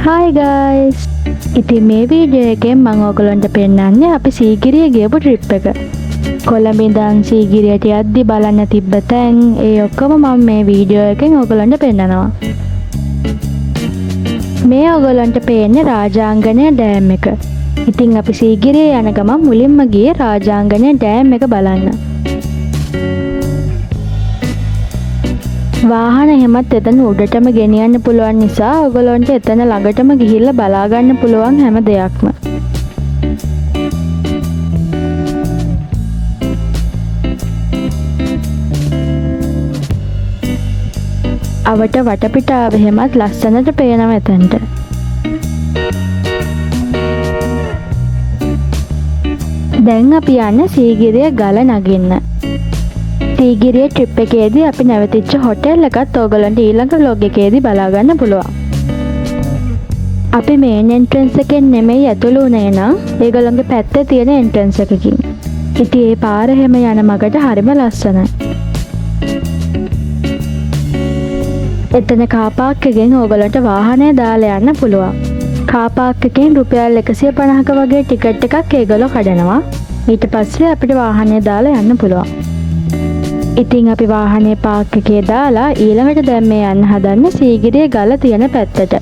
Hi guys. ඉතින් මේ video එකෙන් මම ඔයගොල්ලන්ට පෙන්නන්නේ අපි සීගිරිය ගියපු ට්‍රිප් එක. කොළඹ ඉඳන් සීගිරියට යද්දි බලන්න තිබ්බ තැන් ඒ ඔක්කොම මම මේ වීඩියෝ එකෙන් ඔයගොල්ලන්ට පෙන්නනවා. මේ ඔයගොල්ලන්ට පේන්නේ රාජාංගනය ඩෑම් එක. ඉතින් අපි සීගිරිය යන ගමන් මුලින්ම ගියේ රාජාංගනය ඩෑම් එක බලන්න. වාහන එහෙමත් එතන උඩටම ගෙනියන්න පුළුවන් නිසා ඔයගොල්ලන්ට එතන ළඟටම ගිහිල්ලා බලා ගන්න පුළුවන් හැම දෙයක්ම. අවට වටපිටාව එහෙමත් ලස්සනට පේනවා එතනට. දැන් අපි යන්නේ සීගිරිය ගල නගින්න. සීගිරිය ට්‍රිප් එකේදී අපි නැවතිච්ච හොටෙල් එකත් ඕගොල්ලන්ට ඊළඟ ව්ලොග් එකේදී බලා ගන්න පුළුවන්. අපි මේන් එන්ට්‍රන්ස් එකෙන් නෙමෙයි ඇතුළු වුණේ නම් ඒගොල්ලන්ගේ පැත්තේ තියෙන එන්ට්‍රන්ස් එකකින්. ඉතින් ඒ පාර එහෙම යන මගට හරිම ලස්සනයි. එතන කාර් පාක් එකෙන් ඕගොල්ලන්ට වාහනය දාලා යන්න පුළුවන්. කාර් පාක් එකෙන් රුපියල් 150ක වගේ ටිකට් එකක් ඒගොල්ලෝ කඩනවා. ඊට පස්සේ අපිට වාහනය දාලා යන්න පුළුවන්. ඉතින් අපි වාහනේ පාක් එකේ දාලා ඊළඟට දැන් මේ යන්න හදන්නේ සීගිරිය ගල තියෙන පැත්තට.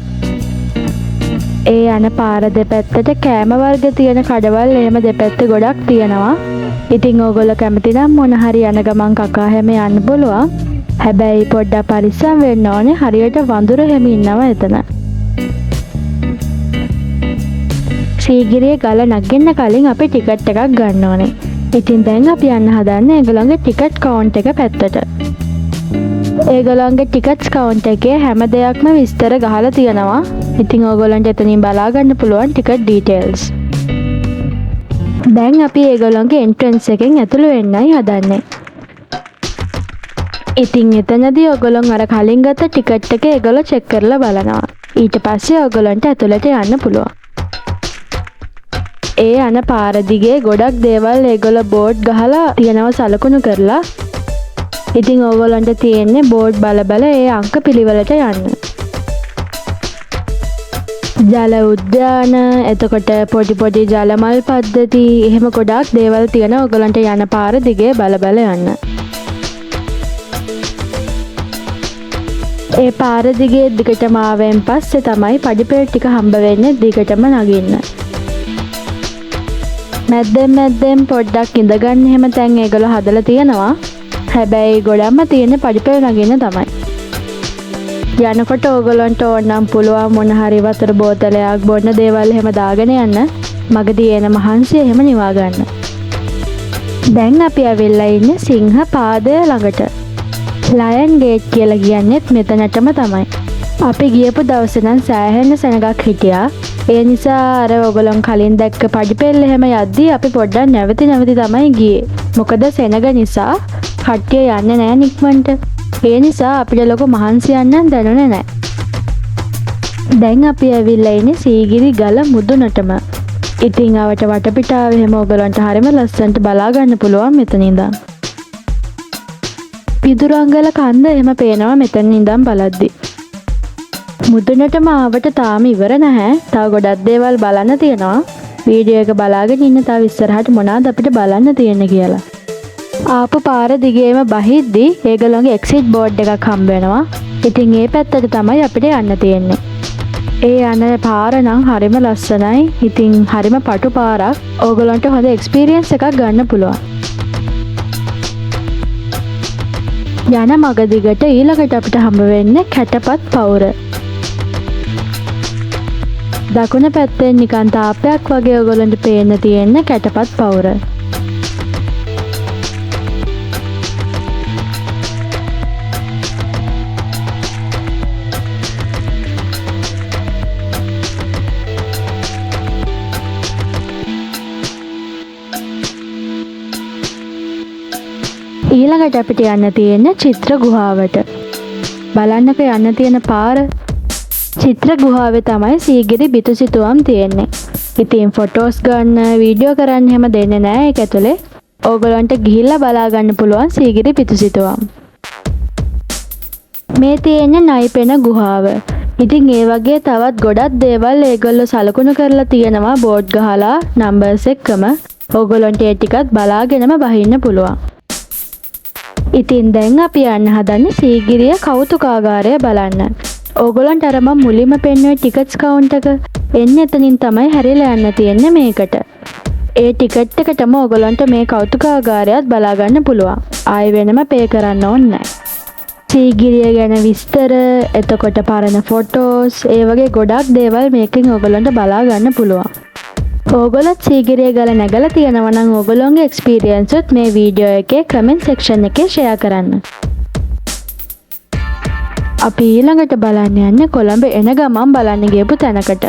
ඒ යන පාර දෙපැත්තට කෑම වර්ග තියෙන කඩවල් එහෙම දෙපැත්තේ ගොඩක් තියෙනවා. ඉතින් ඕගොල්ලෝ කැමති නම් මොන හරි යන ගමන් කකා හැම යන්න පුළුවන්. හැබැයි පොඩ්ඩක් පරිස්සම් වෙන්න ඕනේ, හරියට වඳුර හැම ඉන්නවා එතන. සීගිරිය ගල නගින්න කලින් අපි ටිකට් එකක් ගන්න ඕනේ. ඉතින් දැන් අපි යන්න හදන්නේ ඒගොල්ලන්ගේ ටිකට් කවුන්ට් එක පැත්තට. ඒගොල්ලන්ගේ ටිකට්ස් කවුන්ට් එකේ හැම දෙයක්ම විස්තර ගහලා තියෙනවා. ඉතින් ඕගොල්ලන්ට එතනින් බලා ගන්න පුළුවන් ටිකට් ඩීටේල්ස්. දැන් අපි ඒගොල්ලන්ගේ එන්ට්‍රන්ස් එකෙන් ඇතුළු වෙන්නයි හදන්නේ. ඉතින් එතනදී ඔයගොල්ලන් අර කලින් ගත්ත ටිකට් එක ඒගොල්ලෝ චෙක් කරලා බලනවා. ඊට පස්සේ ඔයගොල්ලන්ට ඇතුළට යන්න පුළුවන්. ඒ යන පාර දිගේ ගොඩක් දේවල් ඒගොල්ලෝ බෝඩ් ගහලා තියෙනවා සලකුණු කරලා. ඉතින් ඕගොල්ලන්ට තියෙන්නේ බෝඩ් බල බල ඒ අංක පිළිවෙලට යන්න. ජල උද්‍යාන, එතකොට පොඩි පොඩි ජල මල් පද්ධති, එහෙම ගොඩක් දේවල් තියෙනවා ඕගොල්ලන්ට යන පාර දිගේ බල බල යන්න. ඒ පාර දිගේ දිගටම ආවෙන් පස්සේ තමයි පඩිපෙළ ටික හම්බ වෙන්නේ දිගටම නගින්න. මැද්දෙන් මැද්දෙන් පොඩ්ඩක් ඉඳගන්න එහෙම තැන් ඒගොල්ලෝ හදලා තියෙනවා. හැබැයි ගොඩක්ම තියෙන්නේ පඩිපෙළ නගින්න තමයි. යනකොට ඕගොල්ලන්ට ඕන නම් පුළුවන් මොන හරි වතුර බෝතලයක් බොන්න දේවල් එහෙම දාගෙන යන්න. මගදී එන මහන්සිය එහෙම නිවා ගන්න. දැන් අපි ඇවිල්ලා ඉන්නේ සිංහ පාදය ළඟට. ලයන් ගේට් කියලා කියන්නේත් මෙතනටම තමයි. අපි ගියපු දවසේ නම් සෑහෙන සෙනගක් හිටියා. ඒ නිසා අර ඔයගොල්ලන් කලින් දැක්ක පඩිපෙළ එහෙම යද්දී අපි පොඩ්ඩක් නැවති නැවති තමයි ගියේ. මොකද සෙනග නිසා කට්ටිය යන්නේ නෑ නික්මන්ට. ඒ නිසා අපිට ලොකු මහන්සියක් නම් දැනුනේ නෑ. දැන් අපි ඇවිල්ලා ඉන්නේ සීගිරි ගල මුදුනටම. ඉතින් අවට වටපිටාව එහෙම ඔයගොල්ලන්ට හරිම ලස්සනට බලා ගන්න පුළුවන් මෙතන ඉඳන්. පිදුරංගල කන්ද එහෙම පේනවා මෙතන ඉඳන් බලද්දි. මුදුනටම ආවට තාම ඉවර නැහැ. තව ගොඩක් දේවල් බලන්න තියෙනවා. වීඩියෝ එක බලාගෙන ඉන්න තව ඉස්සරහට මොනවද අපිට බලන්න තියෙන්නේ කියලා. ආපු පාර දිගේම බහිද්දි ඒගොල්ලන්ගේ එක්සිට් බෝඩ් එකක් හම්බ වෙනවා. ඉතින් ඒ පැත්තට තමයි අපිට යන්න තියෙන්නේ. ඒ යන පාර නම් හරිම ලස්සනයි. ඉතින් හරිම පටු පාරක්. ඕගොල්ලන්ට හොඳ එක්ස්පීරියන්ස් එකක් ගන්න පුළුවන්. යන මග දිගට ඊළඟට අපිට හම්බ වෙන්නේ කැටපත් පවුර. දකුණ පැත්තෙන් නිකන් තාප්පයක් වගේ ඔයගොල්ලන්ට පේන්න තියෙන කැටපත් පවුර. ඊළඟට අපිට යන්න තියෙන චිත්‍ර ගුහාවට. බලන්නකෝ යන්න තියෙන පාර. චිත්‍ර ගුහාවේ තමයි සීගිරි බිතුසිතුවම් තියෙන්නේ. ඉතින් ෆොටෝස් ගන්න, වීඩියෝ කරන්න එහෙම දෙන්නේ නෑ ඒක ඇතුලේ. ඕගොල්ලන්ට ගිහිල්ලා බලා ගන්න පුළුවන් සීගිරි බිතුසිතුවම්. මේ තියෙන්නේ නයිපෙන ගුහාව. ඉතින් ඒ වගේ තවත් ගොඩක් දේවල් ඒගොල්ලෝ සලකුණු කරලා තියෙනවා බෝඩ් ගහලා නම්බර්ස් එක්කම. ඕගොල්ලන්ට ඒ ටිකත් බලාගෙනම බහින්න පුළුවන්. ඉතින් දැන් අපි යන්න හදන්නේ සීගිරිය කෞතුකාගාරය බලන්න. ඕගොල්ලන්ට අර මම මුලින්ම පෙන්නුවේ ටිකට්ස් කවුන්ටර් එක. එන්න එතනින් තමයි හැරිලා යන්න තියෙන්නේ මේකට. ඒ ටිකට් එකටම ඕගොල්ලන්ට මේ කෞතුකාගාරයත් බලා ගන්න පුළුවන්. ආයෙ වෙනම පේ කරන්න ඕනේ නෑ. සීගිරිය ගැන විස්තර, එතකොට පරණ ෆොටෝස්, ඒ වගේ ගොඩක් දේවල් මේකෙන් ඕගොල්ලන්ට බලා ගන්න පුළුවන්. ඕගොල්ලොත් සීගිරිය ගල නැගලා තියෙනවා නම් ඕගොල්ලොන්ගේ එක්ස්පීරියන්ස් උත් මේ වීඩියෝ එකේ කමෙන්ට් සෙක්ෂන් එකේ ෂෙයා කරන්න. අපි ඊළඟට බලන්න යන්නේ කොළඹ එන ගමන් බලන්න ගියපු තැනකට.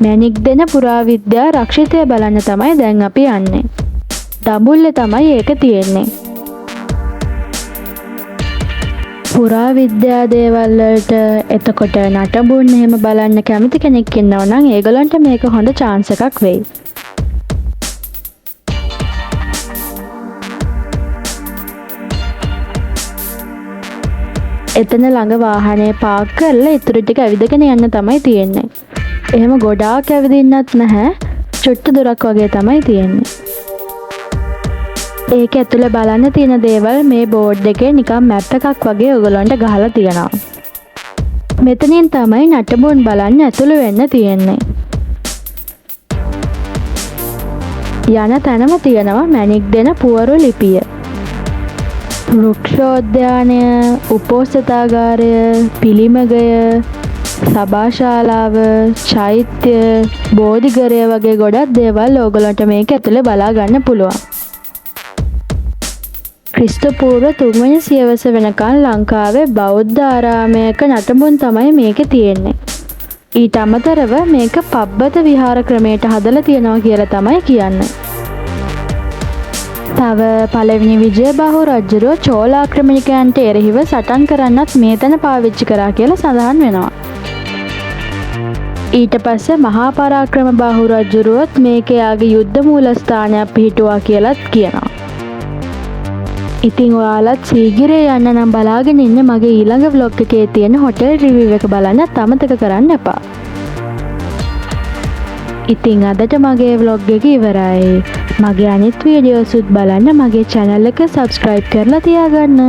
මැණික් දෙන පුරාවිද්‍යා රක්ෂිතය බලන්න තමයි දැන් අපි යන්නේ. දඹුල්ලේ තමයි ඒක තියෙන්නේ. පුරාවිද්‍යා දේවල් වලට එතකොට නටබුන් එහෙම බලන්න කැමති කෙනෙක් ඉන්නවා නම් ඒගොල්ලන්ට මේක හොඳ චාන්ස් එකක් වෙයි. එතන ළඟ වාහනේ පාක් කරලා ඉතුරු ටික ඇවිදගෙන යන්න තමයි තියෙන්නේ. එහෙම ගොඩාක් ඇවිදින්නත් නැහැ. චුට්ටු දුරක් වගේ තමයි තියෙන්නේ. ඒක ඇතුලේ බලන්න තියෙන දේවල් මේ බෝඩ් එකේ නිකන් මැප් එකක් වගේ ඔයගොල්ලන්ට ගහලා තියෙනවා. මෙතනින් තමයි නටබුන් බලන්න ඇතුළු වෙන්න තියෙන්නේ. යන තැනම තියෙනවා මැණික් දෙන පුවරු ලිපිය. වෘක්ෂෝද්‍යානය, උපෝසථාගාරය, පිළිමගය, සභාශාලාව, චෛත්‍ය, බෝධිඝරය වගේ ගොඩක් දේවල් ඕගොල්ලන්ට මේක ඇතුලේ බලා ගන්න පුළුවන්. ක්‍රිස්තු පූර්ව තුන්වෙනි සියවස වෙනකන් ලංකාවේ බෞද්ධ ආරාමයක නටබුන් තමයි මේකේ තියෙන්නේ. ඊට අමතරව මේක පබ්බත විහාර ක්‍රමයට හදලා තියෙනවා කියලා තමයි කියන්නේ. තව පළවෙනි විජයබාහු රජුරුව චෝල ආක්‍රමණිකයන්ට එරෙහිව සටන් කරන්නත් මේ තැන පාවිච්චි කරා කියලා සඳහන් වෙනවා. ඊට පස්සේ මහා පරාක්‍රමබාහු රජුරුවත් මේක එයාගේ යුද්ධ මූලස්ථානයක් පිහිටුවා කියලත් කියනවා. ඉතින් ඔයාලත් සීගිරිය යන්න නම් බලාගෙන ඉන්න මගේ ඊළඟ ව්ලොග් එකේ තියෙන හොටෙල් රිවිව් එක බලන්නත් අමතක කරන්න එපා. ඉතින් අදට මගේ ව්ලොග් එක ඉවරයි. මගේ අනිත් වීඩියෝසුත් බලන්න මගේ චැනල් එක සබ්ස්ක්‍රයිබ් කරලා තියාගන්න.